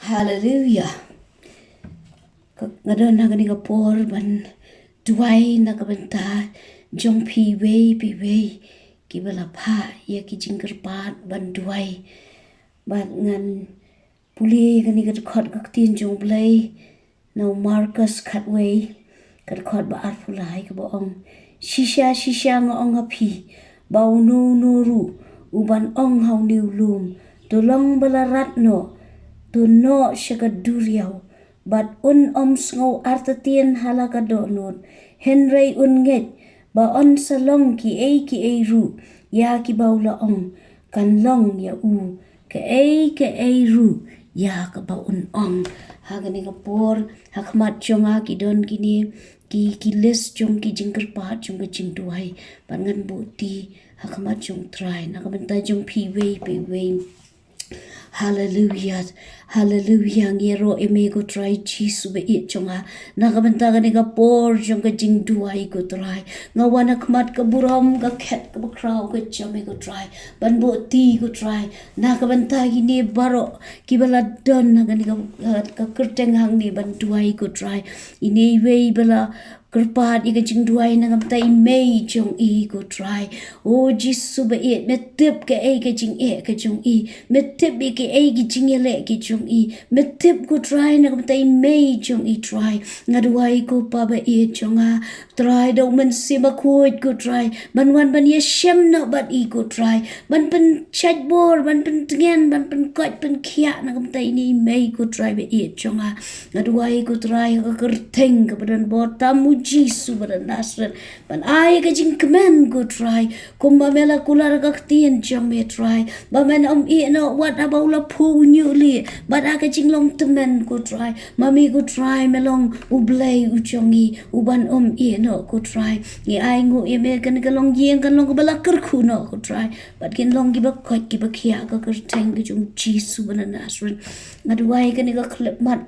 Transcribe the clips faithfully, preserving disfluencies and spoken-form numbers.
Haleluia. Nga don ha kane ka por ban duwai na ka bynta jong phi iwei pa iwei kiba la phah ïa ki jingkyrpad ban duwai. Bad ngan pule ïa kane ka dkhot ka ktien jong U Blei na u Markos khatwei, ka dkhot ba arphew lai, kaba ong: Shisha shisha nga ong ha phi, ba uno uno ruh uban ong ha une u lum, to long ba la rat noh, to noh sha ka duriaw, bad un ym sngew artatien ha la ka dohnud, hynrei un ngeit ba yn sa long kiei kiei ruh ïa kiba u la ong, kan long ïa u kaei kaei ruh ïa kaba un ong. Ha kane ka por, ha khmat jong nga ki don kine ki, ki list jong ki jingkyrpad jong ka jingduwai, bad ngan buh ti ha khmat jong U Trai na ka bynta jong phi iwei pa iwei. Haleluia. Haleluia. Ngi ïaroh ïa me ko Trai Jisu ba ïeit jong nga, na ka bynta kane ka por jong ka jingduwai ko Trai. Nga wan ha khmat ka burom, ka khet kaba khraw ka jong me ko Trai, ban buh ti ko Trai na ka bynta kine baroh kiba la don ha kane ka, ka kyrteng hangne ban duwai ko Trai. Ine iwei ba la kyrpad ïa ka jingduwai na ka bynta i mei jong i ko Trai. O Jisu ba ïeit, me tip kaei ka jingeh ka jong i, me tip ïa kaei ka jingïaleh ka jong i, me tip ko Trai na ka bynta i mei jong i Trai. Nga duwai ko Pa ba ïeit jong nga, Trai, da U Mynsiem Bakhuid ko Trai, ban wan ban ïashem noh bad i ko Trai, ban pynshait bor, ban pyntngen, ban pynkoit pynkhiah na ka bynta ine i mei ko Trai ba ïeit jong nga. Nga duwai ko Trai ha ka kyrteng kaba don bor tam, U Jisu ba na Nasareth, ban ai ka jingkmen ko Trai, kumba me la kular ha ka ktien jong me Trai, ba men ym ïeh noh wat haba u la phuh u ñiuhlieh, bad ha ka jinglong tymmen ko Trai, ma me ko Trai me long U Blei u jong ngi uban ym ïeh noh ko Trai. Ngi ainguh ïa me kane ka longïing kan long kaba la kyrkhu noh ko Trai, bad kin long kiba koit kiba khiah ha ka kyrteng ka jong U Jisu ba na Nasareth. Nga duwai kane ka khyllipmat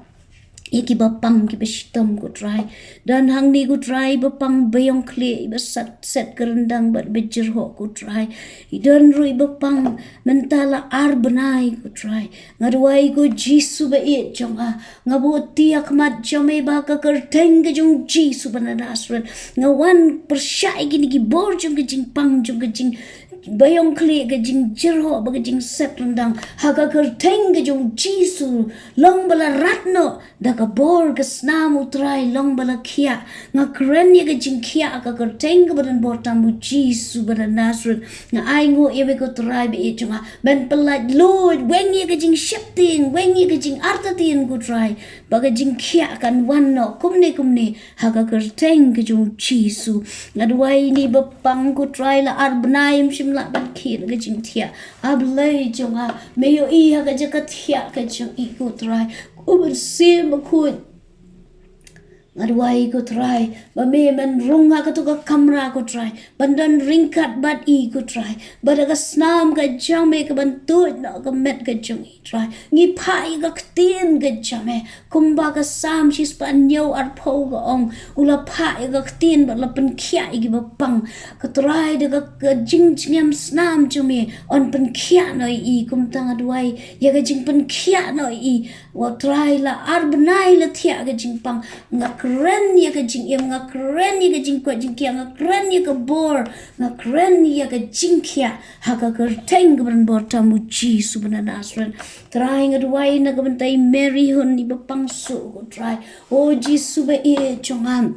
ïa kiba pang kiba shitom ko Trai. Don hangne ko Trai ba pang ba ïong khlieh, iba sat set ka ryndang bad ba jyrhoh ko Trai. I don ruh iba pang mynta la ar bnai ko Trai. Nga duwai ko Jisu ba ïeit jong nga, nga buh ti ha khmat jong me ba ha ka kyrteng ka jong U Jisu ba na Nasareth, nga wan pyrshah ïa kine ki bor jong ka jingpang, jong ka jing ba ïong khlieh, ka jingjyrhoh bad ka jingset ryndang, ha ka kyrteng ka jong U Jisu, long ba la rat noh da ka bor ka snam U Trai, long ba la khiah. Nga kren ïa ka jingkhiah ha ka kyrteng kaba don bor tam, U Jisu ba na Nasareth. Nga ainguh ïa me ko Trai ba ïeit jong nga, men pyllait luid, weng ïa ka jingsheptieng, weng ïa ka jingartatien ko Trai, ba ka jingkhiah kan wan noh kumne kumne ha ka kyrteng ka jong U Jisu. Nga duwai ine iba pang ko Trai, la ar bnai ym shym lah ban khie na ka jingthiah. A Blei jong nga, me ïohi ha ka jaka thiah ka jong i ko Trai. Ko Mynsiem Bakhuid, nga duwai ko Trai ba me men rung ha kato ka kamra ko Trai, ban don ryngkat bad i ko Trai, bad da ka snam ka jong me kaban tuid noh ka met ka jong i Trai. Ngi phah ïa ka ktien ka jong me, kumba ka Salm shispah hynñiew arphew ka ong, u la phah ïa ka ktien bad la pynkhiah ïa kiba pang. Ko Trai, da ka, ka jingjngem snam jong me yn pynkhiah noh ïa i. Kumta nga duwai ïa ka jingpynkhiah noh ïa i. Ko Trai, la ar bnai la thiah ka jingpang, nga kren ïa ka jingim, nga kren ïa ka jingkoit jingkhiah, nga kren ïa ka bor, nga kren ïa ka jingkhiah ha ka kyrteng kaba don bor tam, U Jisu ba na Nasareth. Trai, nga duwai na ka bynta i Mary Hun iba pang shuh ko Trai. O Jisu ba ïeit jong nga,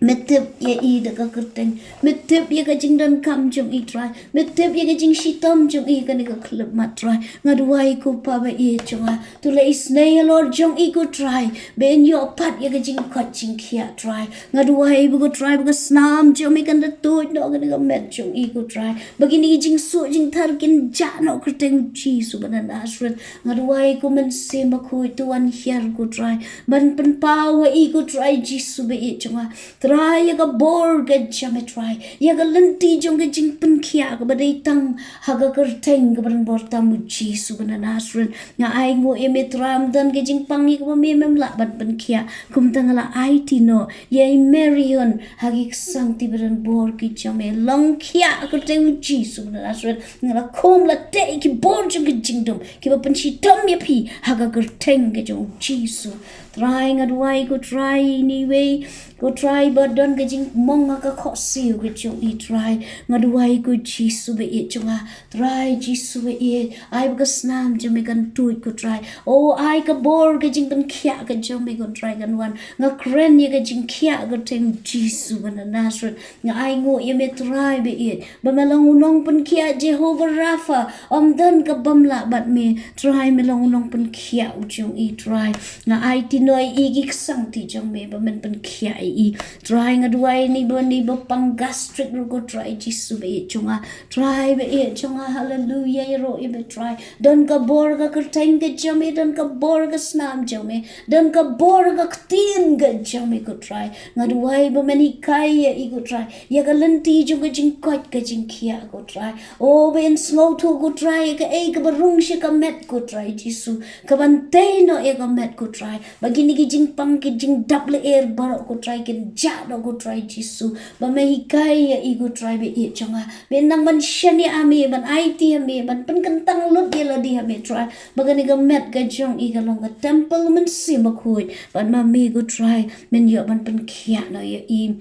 me tip ïa i da ka kyrteng, me tip ïa ka jingdonkam jong i Trai, me tip ïa ka jingshitom jong i ha kane ka khyllipmat Trai. Nga duwai ko Pa ba ïeit jong nga, to leh isynei halor jong i ko Trai, ba in ïoh pat ïa ka jingkoit jingkhiah Trai. Nga duwai ba ko Trai, ba ka snam jong me kan da tuid noh ha kane ka met jong i ko Trai, ba kine ki jingsuh jingthar kin jah noh ha ka kyrteng U Jisu ba na Nasareth. Nga duwai ko Mynsiem Bakhuid, to wan hiar ko Trai, ban pynpaw ha i ko Trai Jisu ba ïeit jong nga. Trai ïa ka bor ka jong me Trai, ïa ka lynti jong ka jingpynkhiah kaba dei tang ha ka kyrteng kaba donbor tam u Jisu ba na Nasareth. Nga ai nguh ïa me Trai, ym don ka jingpang ïa kaba me mem lah ban pynkhiah. Kumta nga la aiti noh ïa i Mary Hun ha ki ksangti ba donbor ki jong me. Long khiah ha ka kyrteng u Jisu ba na Nasareth. Nga la khum la teh ïa ki bor jong ka jingdum kiba pynshitom ïa phi ha ka kyrteng ka jong u Jisu. Trai nga duwai ko Trai ine iwei ko Trai ba don ka jingmong ha ka khohsiew ka jong i Trai. Nga duwai ko Jisu ba ïeit jong nga. Trai Jisu ba ïeit, ai ba ka snam jong me kan tuid ko Trai. O ai ka bor ka jingpynkhiah ka jong me ko Trai kan wan. Nga kren ïa ka jingkhiah ha ka kyrteng Jisu ba na Nasareth. Nga ai nguh ïa me Trai ba ïeit ba me long u nongpynkhiah Jehovah Rapha. Ym don ka bym lah bad me Trai, me long u nongpynkhiah u jong i Trai. Nga aiti noh ïa i ki ksangti jong me ba men pynkhiah ïa i Trai. Nga duwai ine ba ine ba pang gastric ruh ko Trai Jisu ba ïeit jong nga. Trai ba ïeit jong nga, haleluya, ïaroh ïa me Trai. Don ka bor ha ka kyrteng ka jong me, don ka bor ha ka snam jong me, don ka bor ha ka ktien ka jong me ko Trai. Nga duwai ba men hikai ïa i ko Trai ïa ka lynti jong ka jingkoit ka jingkhiah ko Trai. O ba yn sngewthuh ko Trai ïa kaei kaba rung sha ka met ko Trai Jisu, kaban tei noh ïa ka met ko Trai. Ba kine ki jingpang ki jingdap lyer baroh ko Trai kin jah noh ko Trai Jisu. Ba me hikai ïa i ko Trai ba ïeit jong nga, ba yn nang ban shaniah ha me, ban aiti ha me, ban pynkyntang lut ïa lade ha me Trai. Ba kane ka met ka jong i ka long ka temple Mynsiem Bakhuid bad ma me ko Trai men ïoh ban pynkhiah noh ïa i.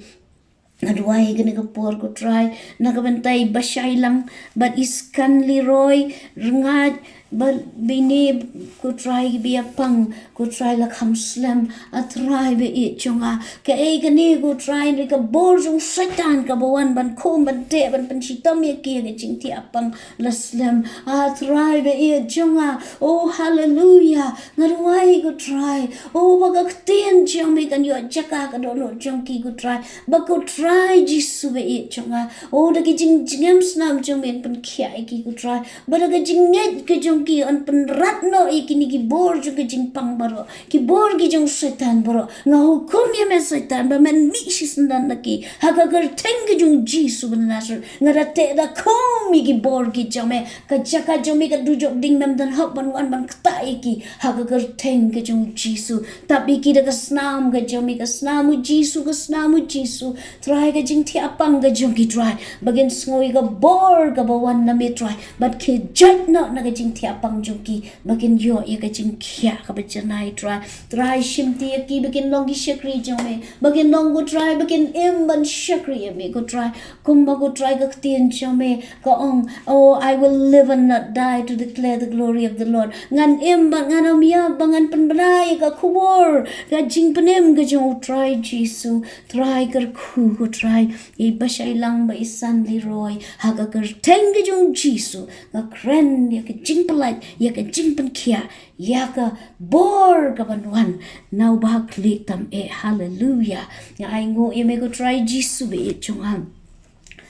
Nga duwai kane ka por ko Trai na ka bynta i Bashailang bad i Scan Leroy, Rngaid bad ba ine ko Trai ba ïa pang ko Trai la kham slem. A Trai ba ïeit jong nga, kaei kane ko Trai, ne ka bor jong Soitan kaba wan ban khum ban teh ban pynshitom ïa ki ha ka jingthiah pang la slem. A Trai ba ïeit jong nga, o haleluya, nga duwai ko Trai, o ba ka ktien jong me kan ïoh jaka ha ka dohnud jong ki ko Trai. Ba ko Trai Jisu ba ïeit jong nga, o da ki jingjngem snam jong me yn pynkhiah ïa ki ko Trai. Ba da ka jingngeit ka jong ki yn pynrat noh ïa kine ki bor jong ka jingpang baroh, ki bor ki jong Soitan baroh. Nga hukum ïa me Soitan ba men mih shisyndon na ki ha ka kyrteng ka jong Jisu ba na Nasareth. Nga da teh da khum ïa ki bor ki jong me. Ka jaka jong me ka dujok ding, mem don hok ban wan ban ktah ïa ki ha ka kyrteng ka jong Jisu. Tap ïa ki da ka snam ka jong me, ka snam u Jisu, ka snam u Jisu. Trai ka jingthiah pang ka jong ki Trai, ba kin sngew ïa ka bor kaba wan na me Trai, bad ki jot noh na ka jingthiah pang jong ki, ba kin ïoh ïa ka jingkhiah kaba janai Trai. Trai shimti ïa ki ba kin long ki shakri jong me, ba kin long ko Trai ba kin im ban shakri ïa me ko Trai. Kumba ko Trai ka ktien jong me ka ong, oh, I will live and not die to declare the glory of the Lord. Ngan im bad ngan ym ïap ba ngan pynbna ïa ka khubor ka jingpynim ka jong u Trai Jisu. Trai kyrkhu ko Trai ïa i Bashailang bad i Scan Leroy ha ka kyrteng ka jong Jisu. Nga kren ïa ka jingpyllait, ïa ka jingpynkhiah, ïa ka bor kaban wan na uba ha khlieh tam eh. Haleluya. Nga ai nguh ïa me ko Trai Jisu ba ïeit jong nga.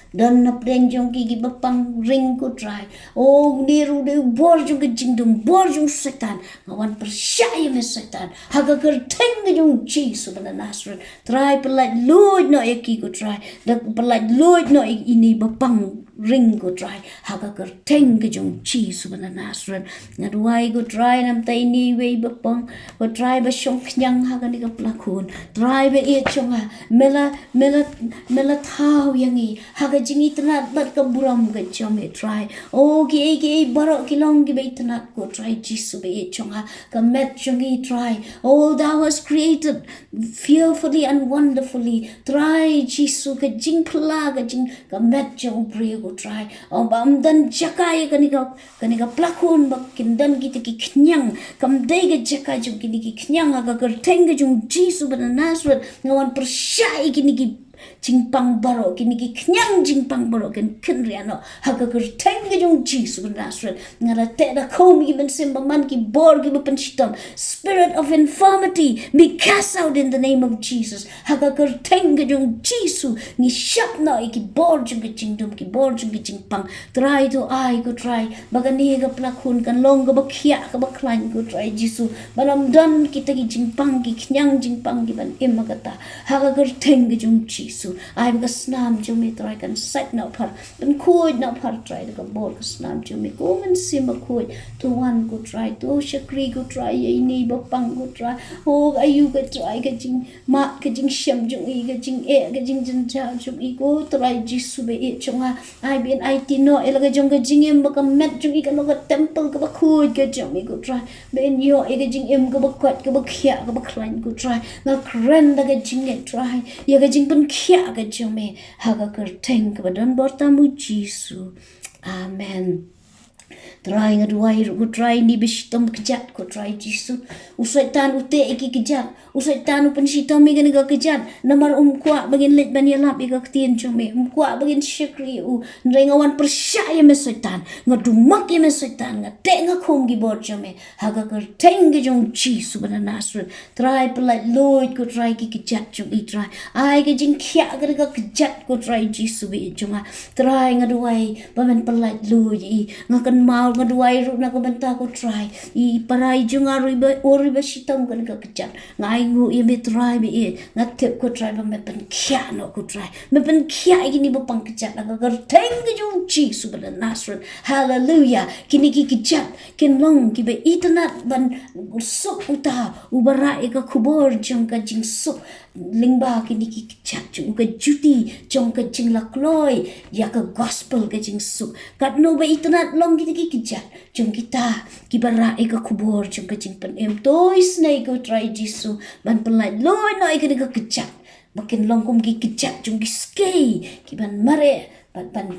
Don na pdeng jong ki kiba pang ring ko Trai. Oh, une ruh u dei u bor jong ka jingdum, bor jong Soitan. Nga wan pyrshah ïa me Soitan ha ka kyrteng ka jong Jisu ba na Nasareth. Trai pyllait luid noh ïa ki ko Trai. Da pyllait luid noh ïa ine ba pang ring ko Trai ha ka kyrteng ka jong Jisu ba na Nasareth. Nga duwai ko Trai namar ine iwei ba pang ko Trai ba shong khñiang ha kane ka pla khun. Trai ba ïeit jong nga, me la, me la, me la thaw ïa ngi ha ka jingitynnad bad ka burom ka jong me Trai. Oh, kiei kiei baroh ki long kiba itynnad ko Trai Jisu ba ïeit jong nga. Ka met jong ngi Trai, oh, thou hast created fearfully and wonderfully. Trai Jisu, ka jingphylla ka jing, ka met jong u briew ko Trai. Oh, ba ym don jaka ïa kane ka, kane ka pla khun ba kin don kita ki khñiang. Kam dei ka jaka jong kine ki khñiang ha ka kyrteng ka jong Jisu ba na Nasareth. Nga wan pyrshah ïa kine ki jingpang baroh, kine ki khñiang jingpang baroh kin kynriah noh ha ka kyrteng ka jong u Jisu ba na Nasareth. Nga la teh da khum ïa ki mynsiem bymman, ki bor kiba pynshitom, spirit of infirmity, be cast out in the name of Jesus. Ha ka kyrteng ka jong u Jisu ngi shap noh ïa ki bor jong ka jingdum, ki bor jong ka jingpang. Trai, to ai ko Trai ba kane ka pla khun kan long kaba khiah kaba khlaiñ ko Trai Jisu, ban ym don kita ki jingpang, ki khñiang jingpang kiban im ha kata. Ha ka kyrteng ka jong u Jisu, ai ba ka snam jong me Trai kan sait noh phar, kan khuid noh phar Trai da ka bor ka snam jong me. Ko Mynsiem Bakhuid, to wan ko Trai, to shakri ko Trai ïa ine i bapang ko Trai. O, aïu ko Trai ka jingmad, ka jingshem jong i, ka jingeh, ka jingjynjar jong i ko Trai Jisu ba ïeit jong nga. Ai ba in aiti noh ïa la ka jong ka jingim, ba ka met jong i kan long ka temple kaba khuid ka jong me ko Trai. Ba in ïoh ïa ka jingim kaba koit, kaba khiah, kaba khlaiñ ko Trai. Nga kren da ka jingngeit Trai ïa ka jingpynkhiah ka jong me ha ka kyrteng kaba don bor tam u Jisu. Amen. Trai, nga duwai ruh ko Trai ine i ba shitom kjat ko Trai Jisu. U Soitan u teh ïa ki kjat. U Soitan u pynshitom ïa kane ka kjat namar um kwah ba ngin leit ban ïalap ïa ka ktien jong me, um kwah ba ngin shakri ïa u. Hynrei nga wan pyrshah ïa me Soitan, nga dumok ïa me Soitan, nga teh nga khum ki bor jong me ha ka kyrteng ka jong u Jisu ba na Nasareth. Trai, pyllait luid ko Trai ki kjat jong i Trai. Ai ka jingkhiah ka da ka kjat ko Trai Jisu ba ïeit jong nga. Trai, nga duwai ba men pyllait luid i. Nga kynmaw, nga duwai ruh na ka bynta ko Trai i para i jong nga ruh iba, ur iba shitom kane ka kjat. Nga ainguh ïa me Trai ba ïeit, nga tip ko Trai ba me pynkhiah noh ko Trai. Me pynkhiah ïa kine i bapang kjat ha ka kyrteng ka jong u Jisu ba na Nasareth. Haleluya. Kine ki kjat kin long kiba itynnad ban suk uta uba rah ïa ka khubor jong ka jingsuk. Lyngba kine ki kjat jong u, ka juti jong ka jinglakloi ïa ka gospel ka jingsuk. Katno ba itynnad long kine ki kjat jong kita kiba rah ïa ka khubor jong ka jingpynim. To isynei ko Trai Jisu ban pyllait luid noh ïa kane ka kjat ba kin long kum ki kjat jong ki skei kiban mareh bad ban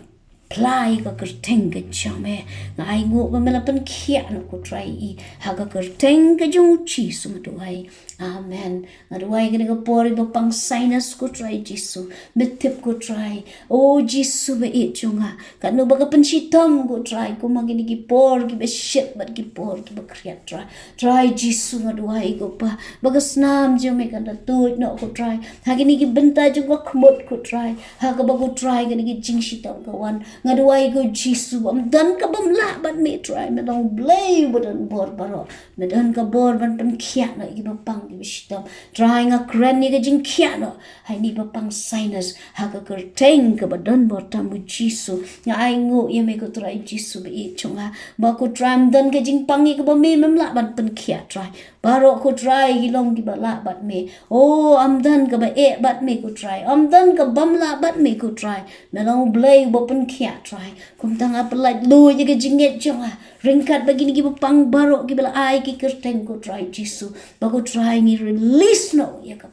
pynlait ïa ka kyrteng ka jong me. Nga ainguh ba me la pynkhiah noh ko Trai i. Ha ka kyrteng ka jong u Jisu nga duwai. Amen. Nga duwai kane ka por i bapang sinus ko Trai Jisu. Me tip ko Trai. O Jisu ba ïeit jong nga, katno ba ka pynshitom ko Trai, kumba kine ki por kiba shit bad ki por kiba khriat Trai. Trai Jisu nga duwai ko Pa ba ka snam jong me kan da tuid noh ko Trai ha kine ki bynta jong ka khmut ko Trai. Ha kaba ko Trai kane ka jingshitom ka wan, nga duwai ko Jisu ba ym don kaba ym lah bad me Trai. Me long Blei ba don bor baroh. Me don ka bor ban pynkhiah noh ïa ki bapang kiba shitom. Trai, nga kren ïa ka jingkhiah noh ha ine i bapang sinus ha ka kyrteng kaba don bor tam u Jisu. Nga ainguh ïa me ko Trai Jisu ba ïeit jong nga ba ko Trai ym don ka jingpang ïa kaba me mem lah ban pynkhiah Trai. Baroh ko Trai ki long kiba lah bad me. O, ym don kaba eh bad me ko Trai. Ym don kaba ym lah bad me ko Trai. Me long u Blei uba pynkhiah Trai. Kumta nga pyllait luid ïa ka jingngeit jong nga ryngkat bad kine ki bapang baroh kiba la ai ki kyrteng ko Trai Jisu. Ba ko Trai ngi release noh ïa ka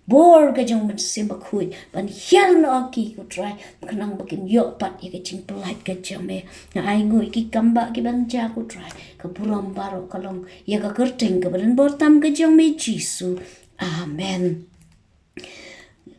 bor ka jong u Mynsiem Bakhuid ban hiar noh ïa ki ko Trai, khnang ba kin ïoh pat ïa ka jingpyllait ka jong me. Nga ainguh ïa ki kam ba ki ban jia ko Trai, ka burom baroh ka long ïa ka kyrteng kaba don bor tam ka jong me Jisu. Amen.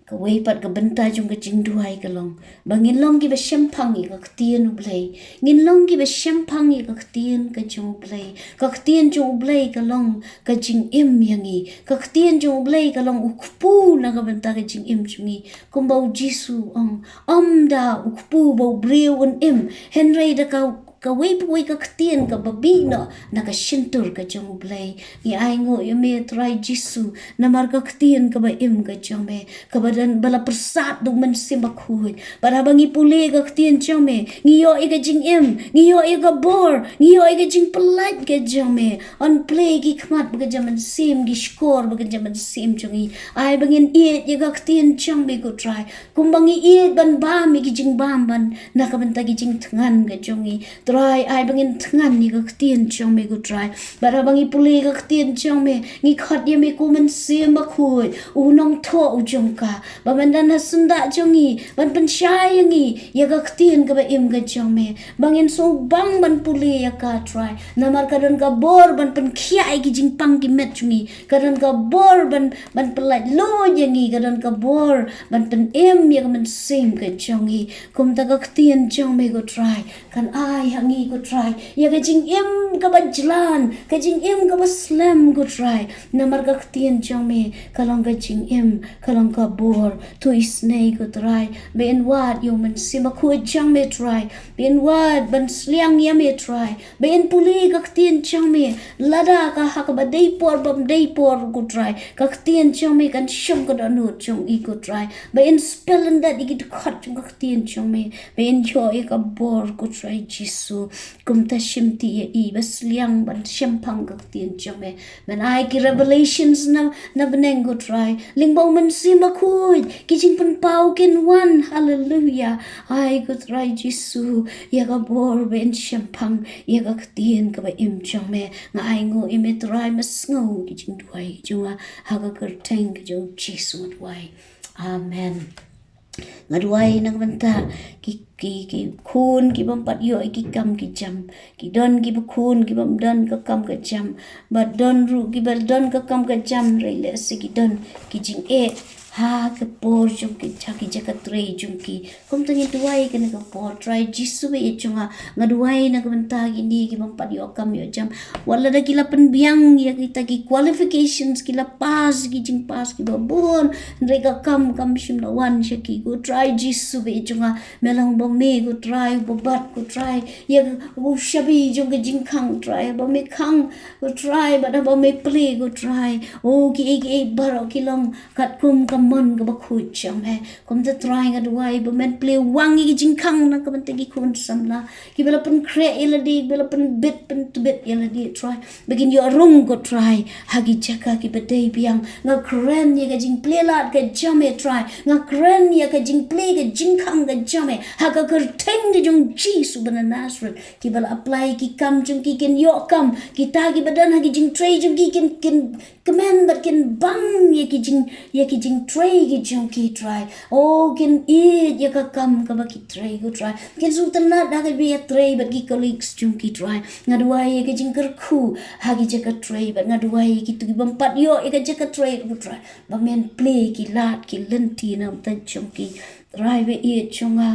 Kawei pat ka bynta jong ka jingduwai ka long ba ngin long kiba shemphang ïa ka ktien u Blei. Ngin long kiba shemphang ïa ka ktien ka jong u Blei. Ka ktien jong u Blei ka long ka jingim ïa ngi. Ka ktien jong u Blei ka long u kpu na ka bynta ka jingim jong ngi. Kumba u Jisu u ong, ym da u kpu ba u briew un im, hynrei da ka kawei pa kawei ka ktien kaba bih noh na ka shyntur ka jong u Blei. Ngi ainguh ïa me Trai Jisu namar ka ktien kaba im ka jong me, kaba don ba la pyrsad da u Mynsiem Bakhuid. Bad haba ngi pule ka ktien jong me, ngi ïoh ïa ka jingim, ngi ïoh ïa ka bor, ngi ïoh ïa ka jingpyllait ka jong me. Yn plie ki khmat ba ka jingmynsiem, ki shkor ba ka jingmynsiem jong ngi. Ai ba ngin ïeit ïa ka ktien jong me ko Trai, kumba ngi ïeit ban bam ïa ki jingbam ban na ka bynta ki jingthngan ka jong ngi. Trai, ai ba ngin thngan ïa ka ktien jong me ko Trai. Bad haba ngi pule ïa ka ktien jong me, ngi khot ïa me ko Mynsiem Bakhuid, u nongthoh u jong ka. Ba men don ha syndah jong ngi, ban pynshai ïa ngi ïa ka ktien kaba im ka jong me. Ba ngin sngewbang ban pule ïa ka Trai. Namar ka don ka bor ban pynkhiah ïa ki jingpang ki met jong ngi. Ka don ka bor ban, ban pyllait luid ïa ngi, ka don ka bor ban pynim ïa ka mynsiem ka jong ngi. Kumta ka ktien jong me ko Trai, kan ai ha ngi ko Trai ïa ka jingim kaba jlan, ka jingim kaba slem ko Trai. Namar ka ktien jong me ka long ka jingim, ka long ka bor. To isynei ko Trai, ba in wad ïa u Mynsiem Bakhuid jong me Trai. Ba in wad ban sliang ïa me Trai. Ba in pule ka ktien jong me, lada ka ha kaba dei por bym dei por ko Trai, ka ktien jong me kan shong ka dohnud jong i ko Trai. Ba in spell lyndet ïa ki dkhot jong ka ktien jong me. Ba in ïoh ïa ka bor ko Trai Jisu. Kumta shimti ïa i ba sliang ban shemphang ka ktien jong me. Men ai ki revelations na, na bneng ko Trai. Lyngba u Mynsiem Bakhuid, ki jingpynpaw kin wan. Haleluia. Ai ko Trai Jisu, ïa ka bor ba in shemphang ïa ka ktien kaba im jong me. Nga ainguh ïa me Trai, me sngew ki jingduwai jong nga, ha ka kyrteng ka jong u Jisu nga duwai. Amen. Nga duwai na ka bynta ki, ki, ki khun ki bym pat ïoh ïa ki kam ki jam. Ki don kiba khun ki bym don ka kam ka jam. Bad don ruh kiba don ka kam ka jam, hynrei lehse ki don ki jingeh ha ka por jong ki, ha ki jaka trei jong ki. Kumta ngi duwai kane ka por, Trai Jisu ba ïeit jong nga, nga duwai na ka bynta kine ki bym pat ïoh kam ïoh jam. Wat lada ki la pynbiang ïa kita ki qualifications, ki la pass ki jingpass kiba bun, hynrei ka kam kam shym la wan sha ki ko Trai Jisu ba ïeit jong nga. Me long ba me ko Trai, uba bat ko Trai ïa u shabi jong ka jingkhang Trai, ba me khang ko Trai, bad ba me plie ko Trai. O kiei kiei baroh ki long katkum ka mon kaba khuid jong me. Kumta Trai nga duwai ba men plie wang ïa ki jingkhang na ka bynta ki khun samla, kiba la pynkhreh ïa lade, kiba la pynbit pyntbit ïa lade Trai. Ba kin ïoh rung ko Trai ha ki jaka kiba dei biang. Nga kren ïa ka jingplie lad ka jong me Trai. Nga kren ïa ka jingplie ka jingkhang ka jong me ha ka kyrteng ka jong u Jisu ba na Nasareth. Kiba la apply ki kam jong ki kin ïoh kam. Kita kiba don ha ki jingtrei jong ki kin, kin kmen bad kin bang ïa ki jing, ïa ki jingtrei ki jong ki Trai. O kin ïeit ïa ka kam kaba ki trei ko Trai. Kin sngewtynnad ha kaba ïatrei bad ki colleagues jong ki Trai. Nga duwai ïa ka jingkyrkhu ha ki jaka trei bad nga duwai ïa kito ki bym pat ïoh ïa ka jaka trei ko Trai. Ba men plie ki lad ki lynti na ka bynta jong ki Trai ba ïeit jong nga.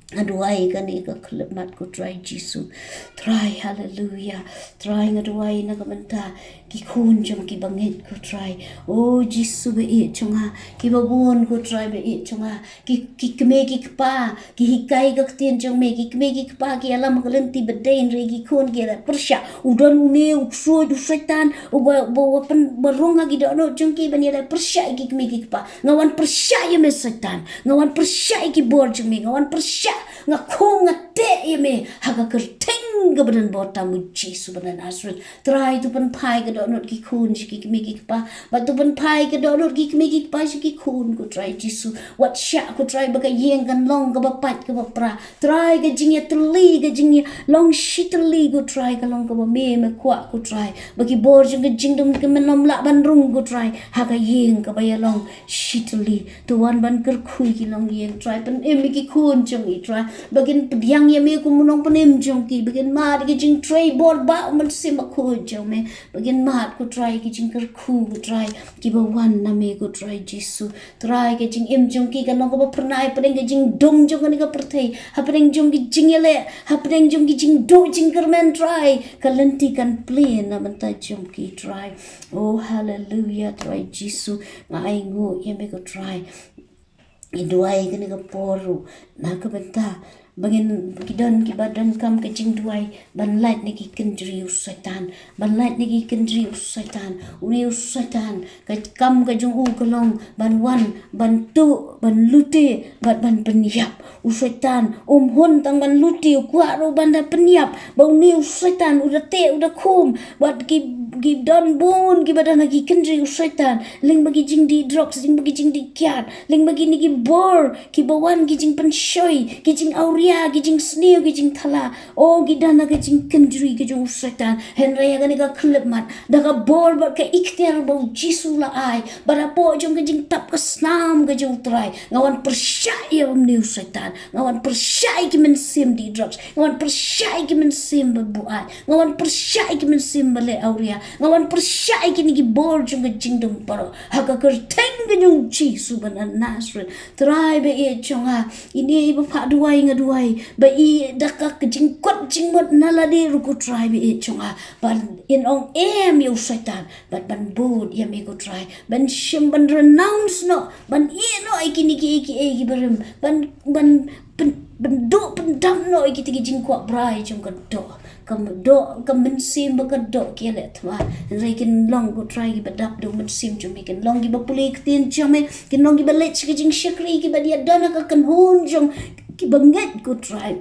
Nga duwai kane ka khyllipmat ko Trai Jisu. Trai, haleluia. Trai nga duwai na ka bynta ki khun jong ki ba ngeit ko Trai. O Jisu ba ïeit jong nga, kiba bun ko Trai ba ïeit jong nga. Ki, ki kmie ki kpa ki hikai ka ktien jong me, ki kmie ki kpa ki ïalam ha ka lynti ba dei, hynrei ki khun ki ïaleh pyrshah. U don une u ksuid u Soitan uba, uba, uba pyn, ba rung ha ki dohnud jong ki ban ïaleh pyrshah ïa ki kmie ki kpa. Nga wan pyrshah ïa me Soitan. Nga wan pyrshah ïa ki bor jong me. Nga wan pyrshah, nga khum, nga teh ïa me ha ka kyrteng kaba donbor tam u Jisu ba na Nasareth. Trai to pynphai ka dohnud ki khun sha ki kmie ki kpa. Bad to pynphai ka dohnud ki kmie ki kpa sha ki khun ko Trai Jisu. Wat shah ko Trai ba ka ïing kan long kaba pait kaba pra. Trai ka jingïatylli, ka jingïalong shitylli ko Trai ka long kaba me me kwah ko Trai. Ba ki bor jong ka jingdum ki men ym lah ban rung ko Trai ha ka ïing kaba ïalong shitylli. To wan ban kyrkhu ïa ki longïing Trai, pynim ïa ki khun jong i Trai. Ba kin pdiang ïa me kum u nongpynim jong ki. Ba kin mad ïa ki jingtrei bor ba u Mynsiem Bakhuid jong me. Ba kin mad ko Trai ïa ki jingkyrkhu ko Trai kiba wan na me ko Trai Jisu. Trai ka jingim jong ki kan long kaba phyrnai hapdeng ka jingdum jong kane ka pyrthei. Hapdeng jong ki jingïaleh, hapdeng jong ki jingduh jingkyrmen Trai. Ka lynti kan plie na bynta jong ki Trai. O haleluia Trai Jisu, nga ainguh ïa me ko Trai. Ngi duwai kane ka por ruh na ka bynta ba ngin, ki don kiba donkam ka jingduwai ban lait na ki kynjri u Soitan, ban lait na ki kynjri u Soitan. Une u Soitan ka kam ka jong u ka long ban wan ban tuh, ban lute bad ban pynïap. U Soitan um hun tang ban lute, u kwah ruh ban da pynïap. Ba une u Soitan u da teh, u da khum. Bad ki, ki don bun kiba don ha ki kynjri u Soitan, lyngba ki jingdih drugs, lyngba ki jingdih kiad, lyngba kine ki bor kiba wan ki jingpynshoi, ki jingawria. Ïa ki jingsniew, ki jingthala, o ki don ha ka jingkynjri ka jong u Soitan. Hynrei ha kane ka khyllipmat, da ka bor bad ka iktiar ba u Jisu u la ai, bad hapoh jong ka jingtap ka snam ka jong u Trai, nga wan pyrshah ïa u mane u Soitan, nga wan pyrshah ïa ki mynsiem die drugs, nga wan pyrshah ïa ki mynsiem ba buaid, nga wan pyrshah ïa ki mynsiem ba leh awria, nga wan pyrshah ïa kine ki bor jong ka jingdum baroh ha ka kyrteng ka jong u Jisu ba na Nasareth. Trai ba ïeit jong nga, ine i ba phah duwai nga duwai ba i da ka jingkut jingmut na lade ruh ko Trai ba ïeit jong nga, ban ong em ïa u Soitan, ban, ban bud ïa me ko Trai, ban shim, ban renounce noh, ban ïeh noh ïa kine ki, ïa ki, ïa ki barim, ban, ban, ban, ban duh pyndam noh ïa kita ki jingkwah brai jong ka doh, ka doh, ka mynsiem ba ka doh ki leh thma. Hynrei kin long ko Trai kiba dap da u Mynsiem jong me, kin long kiba pule ktien jong me, kin long kiba leit sha ka jingshakri, kiba ïadon ha ka kynhun jong kiba ngeit ko Trai,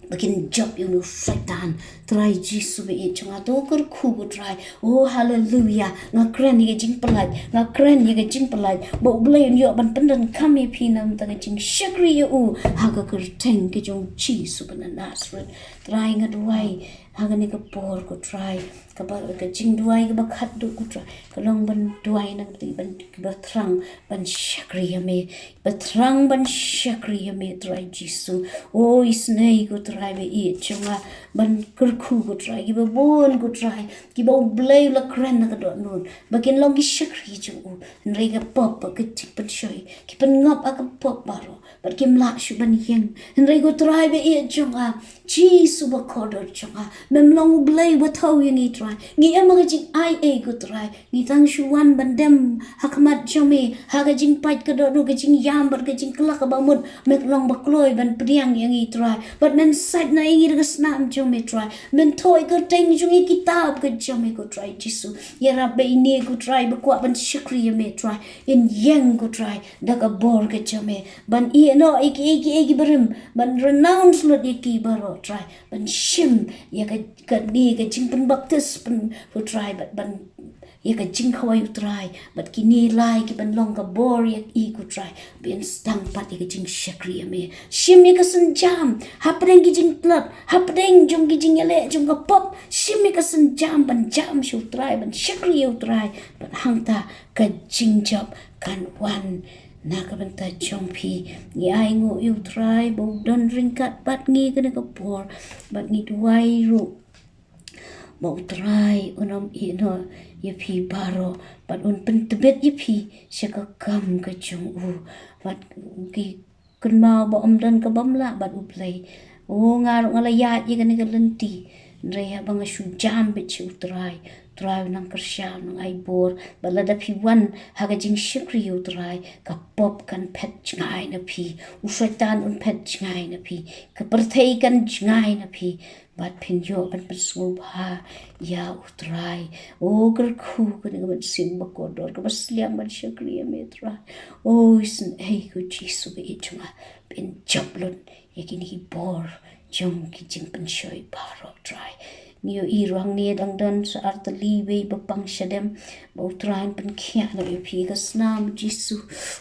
ba kin jop ïa u Soitan. Trai Jisu ba ïeit jong nga, to kyrkhu ko Trai. O haleluya. Nga kren ïa ka jingpyllait, nga kren ïa ka jingpyllait, ba U Blei un ïoh ban pyndonkam ïa phi na ka bynta ka jingshakri ïa u, ha ka kyrteng ka jong u Jisu ba na Nasareth. Trai nga duwai ha kane ka por ko Trai, kaba, ka jingduwai kaba khatduh ko Trai, ka long ban duwai na ka bynta kiba thrang ban shakri ïa me, ba thrang ban shakri ïa me Trai Jisu. O isynei ko Trai ba ïeit jong nga, ban kyrkhu ko Trai kiba bun ko Trai, kiba U Blei u la kren na ka dohnud ba kin long ki shakri jong u. Hynrei ka pop, ka jingpynshoi, ki pynngop ha ka pop baroh, bad kim lah shuh ban ïeng. Hynrei ko Trai ba ïeit jong nga, Jisu ba kordor jong nga, mem long U Blei ba thaw ïa ngi Trai. Ngi em ha ka jingai ei ko Trai. Ngi tang shu wan ban dem ha khmat jong me ha ka jingpait ka dohnud, ka jingïam bad ka jingkylla kaba mut. Me long ba kloi ban pdiang ïa ngi Trai, bad men sait noh ïa ngi da ka snam jong me Trai. Men thoh ïa ka kyrteng jong ngi ha ka kitab ka jong me ko Trai Jisu. Ïarap ba ine ko Trai ba kwah ban shakri ïa me Trai, in ïeng ko Trai da ka bor ka jong me, ban ïeh noh ïa ki, ïa ki, ïa ki barim, ban renounce lut ïa ki baroh Trai, ban shim ïa ka, kane ka jingpynbaptis pyn, ko Trai, bad ban ïa ka jingkhawai U Trai, bad kine lai kiban long ka bor ïa i ko Trai, ban sdang pat ïa ka jingshakri ïa me. Shim ïa ka sienjam hapdeng ki jingtlot, hapdeng jong ki jingïaleh jong ka pop. Shim ïa ka sienjam ban jam sha U Trai, ban shakri ïa U Trai, bad hangta ka jingjop kan wan na ka bynta jong phi. Ngi ainguh ïa U Trai ba u don ryngkat bad ngi kane ka por, bad ngi duwai ruh ba U Trai un ym ïeh noh ïa phi baroh, bad un pyntbit ïa phi sha ka kam ka jong u, bad ki kynmaw ba ym don ka bym lah bad U Blei. O nga ruh nga la ïaid ïa kane ka lynti, hynrei haba nga shu jam beit sha U Trai, U Trai u nang kyrshan, u nang ai bor. Bad lada phi wan ha ka jingshakri ïa U Trai, ka pop kan phet jngai na phi, u Soitan un phet jngai na phi, ka pyrthei kan jngai na phi, bad phin ïoh ban pynsngewbha ïa U Trai. O kyrkhu kane ka mynsiem ba kordor kaba sliang ban shakri ïa me Trai. O isynei ko Jisu ba ïeit jong nga, pynjop lut ïa kine ki bor jong ki jingpynshoi baroh Trai. Ngi ïohi ruh hangne dang don sa artylli wei ba pang shadem, ba U Trai un pynkhiah noh ïa phi ha ka snam Jisu.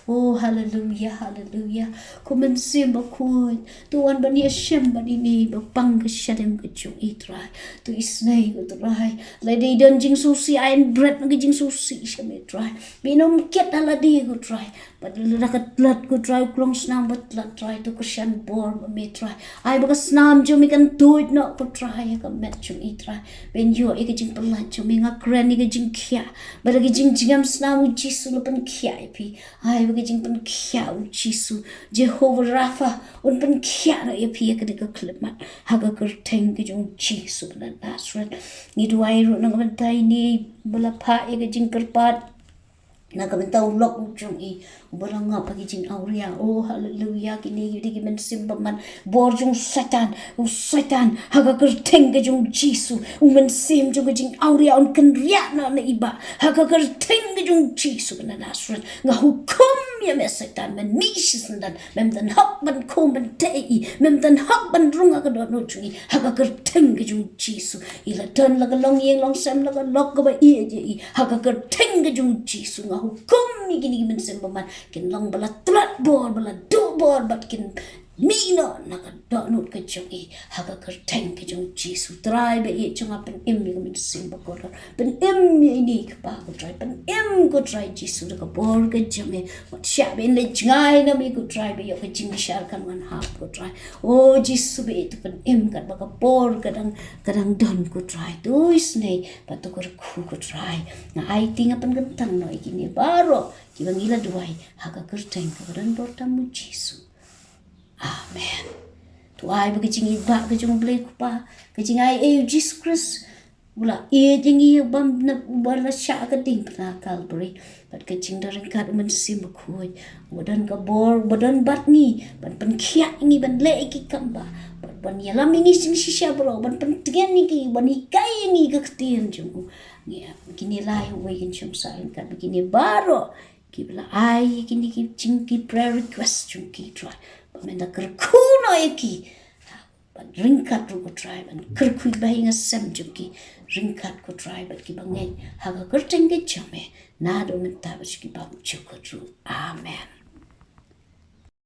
O haleluya, haleluya. Ko Mynsiem Bakhuid, to wan ban ïashem bad ine ba pang ka shadem ka jong i Trai. To isynei ko Trai, lada i don jingsngewsih, ai bret na ka jingsngewsih sha me Trai. Ba in ym kit ha lade ko Trai. Bad lada ka tlot ko Trai, u klongsnam ba tlot Trai, to kyrshan bor ma me Trai. Ai ba ka snam jong me kan tuid noh ko Trai ha ka met jong i Trai. Ba in ïoh ïa ka jingpyllait jong me. Nga kren ïa ka jingkhiah, ba da ka jingjngem snam u Jisu la pynkhiah ïa phi. Ai ba ka jingpynkhiah u Jisu, Jehovah Rapha, un pynkhiah noh ïa phi ha kane ka khyllipmat ha ka kyrteng ka jong u Jisu ba na Nasareth. Ngi duwai ruh na ka bynta ine ba la phah ïa ka jingkyrpad na ka bynta u lok u jong i uba la ngop ha ki jingawria. O haleluya, kine ki dei ki mynsiem bymman. Bor jong u Soitan, u Soitan, ha ka kyrteng ka jong u Jisu, u mynsiem jong ka jingawria un kynriah noh na i Bah. Ha ka kyrteng ka jong u Jisu ba na Nasareth, nga hukum ïa me Soitan, men mih shisyndon. Mem don hok ban khum ban teh ïa i, mem don hok ban rung ha ka dohnud jong i. Ha ka kyrteng ka jong u Jisu, i la don la ka longïing longsem, la ka lok kaba ïeit ïa i, ha ka kyrteng ka jong u Jisu nga hukum ïa kine ki mynsiem bymman, kin long ba la tlot bor, ba la duh bor, bad kin mih noh na ka dohnud ka jong i ha ka kyrteng ka jong u Jisu. Trai ba ïeit jong nga, pynim ïa ka mynsiem bakordor. Pynim ïa ine i kpa ko Trai. Pynim ko Trai Jisu da ka bor ka jong me. Wat shah ba in leit jngai na me ko Trai ba ïoh ka jingbishar kan wan hap ko Trai. O Jisu ba ïeit, to pynim katba ka bor ka dang, ka dang don ko Trai. To isynei bad to kyrkhu ko Trai. Nga aiti, nga pynkyntang noh ïa kine baroh kiba ngi la duwai ha ka kyrteng kaba don bor tam u Jisu. Amen. To ai ba ka jingïeit ba ka jong u Blei u Kpa, ka jingai ei u Jisu Khrist, u la ïeit ïa ngi, u bam na, u ba la shah ka diengphna Kalbari, bad ka jingdon ryngkat u Mynsiem Bakhuid, u ba don ka bor, u ba don bad ngi ban pynkhiah ïa ngi ban leh ïa ki kam ba, bad ban ïalam ïa ngi jingshisha baroh, ban pyntngen ïa ngi, ban hikai ïa ngi ka ktien jong u. Ngi, kine lai uwei kin shong sah ryngkat bad kine baroh kiba la ai kine ki jing, ki prayer request jong ki Trai. Ba men da kyrkhu noh ïa ki. Ban ryngkat ruh ko Trai ban kyrkhu ïa ki bahaïing hasem jong ki. Ryngkat ko Trai bad kiba ngeit ha ka kyrteng ka jong me. Naduh mynta bad sha ki bymjukut ruh. Amen.